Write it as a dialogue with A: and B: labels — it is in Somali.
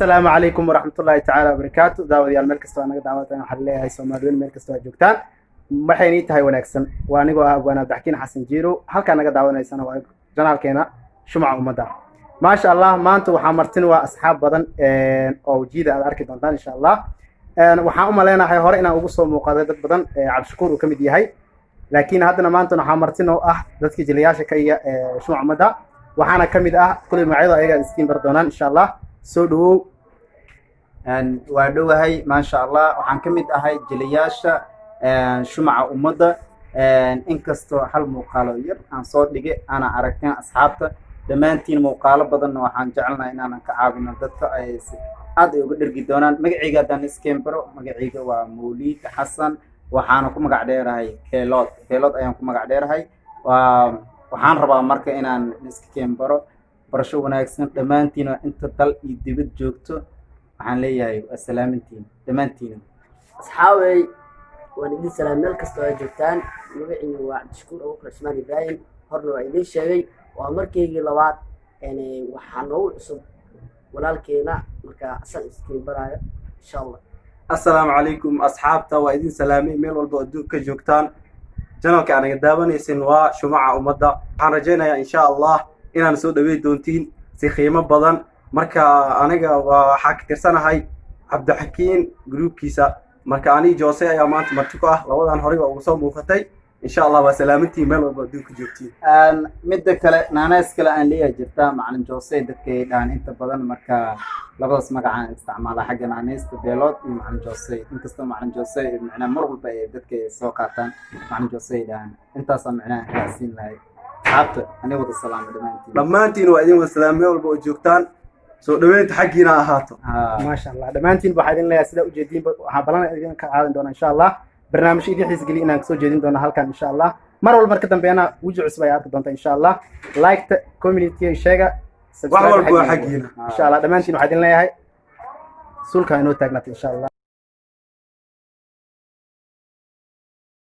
A: Asalaamu calaykum waraxmatullaahi tacaala wabarakaatu. Daawadayaal, meel kastoo naga daawataan, waxaan leeyahay Soomaaliweyn meel kastoo aad joogtaan, waxay nii tahay wanaagsan. Waa anigoo ah Abwaan Abdixakiin Xasan Jiiro. Halkaa naga daawanaysana waa channelkeena Shumaca Ummadda. Maasha Allah, maanta waxaa martin waa asxaab badan oo wejiyada aad arki doontaan, insha Allah. Waxaan u maleynahay hore inaan ugu soo muuqaday dad badan, Cabdishakuur uu ka mid yahay, laakiin haddana maanta waxaa martin oo ah dadkii jilayaasha ka iya Shumaca Ummadda. Waxaana ka mid ah kulli magacyada ayaga iskiin bar doonaan, insha Allah. Soo dhawow.
B: Waa dhowahay, maasha Allah. Waxaan ka mid ahay jilayaasha Shumaca Ummadda. Inkastoo hal muuqaalo yar aan soo dhigay aana aragteen asxaabta dhammaantiin, muuqaalo badanna waxaan jecelnahay inaanan ka caawino dadka ay aad ay uga dhergi doonaan. Magacayga haddaan iskeen baro, magacayga waa Mawliid Xasan, waxaana ku magac dheerahay Beelood. Beelood ayaan ku magac dheerahay. Waa waxaan rabaa marka inaan iska keen baro. Barasho wanaagsan dhammaantiin oo inta dal iyo dibad joogto. Waxaan leeyahay waa salaamantiin dhammaantiin.
C: Asxaabey, waan idin salaam meel kastoo ay joogtaan. Magaciigu waa Cabdishakuur Abuukar Cismaan Ibraahim. Horna waa idiin sheegay, waa markaygii labaad. Waxaa noogu cusub walaalkeena, marka asan iskiin baraayo, insha Allah.
D: Assalaamu calaykum asxaabta, waa idin salaamay meel walba adduunka ka joogtaan. Channelka aanaga daawanaysin waa Shumaca Ummadda. Waxaan rajaynayaa, insha Allah, inaan soo dhaweyn doontiin si qiimo badan. Marka aniga waa waxaa ka tirsanahay Cabdixakiin groupkiisa. Marka ani Jose ayaa maanta marti ku ah. Labadan horey waa ugu soo muuqatay. Insha Allah, waa salaamantiin meel walba adduunka joogtiin.
B: Midda kale, naanays kale aan leeyahay jirta, Macalin Jose dadka ay dhahaan inta badan. Marka labadaas magacaan isticmaala xagga naanaysta, Beelood iyo Macalin Jose. Inkastoo Macalin Jose micnaha mar walba ay dadka ay soo qaataan, Macalin Jose ay dhahaan. Intaasaa micnaha raacsiin lahay asxaabta. Ani wada salaamo dhammaantiin.
D: Dhammaantiin waa idin wada salaam meel walba oo joogtaan. Soo dhaweynta xaggiina ahaato.
A: Maasha Allah, dhammaantiin waxaa idin leeyahay, sidaa ujeediinba, waxaa balan idin ka caawin doona, insha Allah, barnaamijyo idin xiisgeliya inaan kasoo jeedin doono halkan, insha Allah. Mar walba marka dambeena weji cusub ayaa arki doonta, insha Allah. Like-ta, community sheega.
D: Wax walba waa xaggiina.
A: Insha Allah, dhammaantiin waxaa idin leeyahay sulka inoo taagnaata, insha Allah.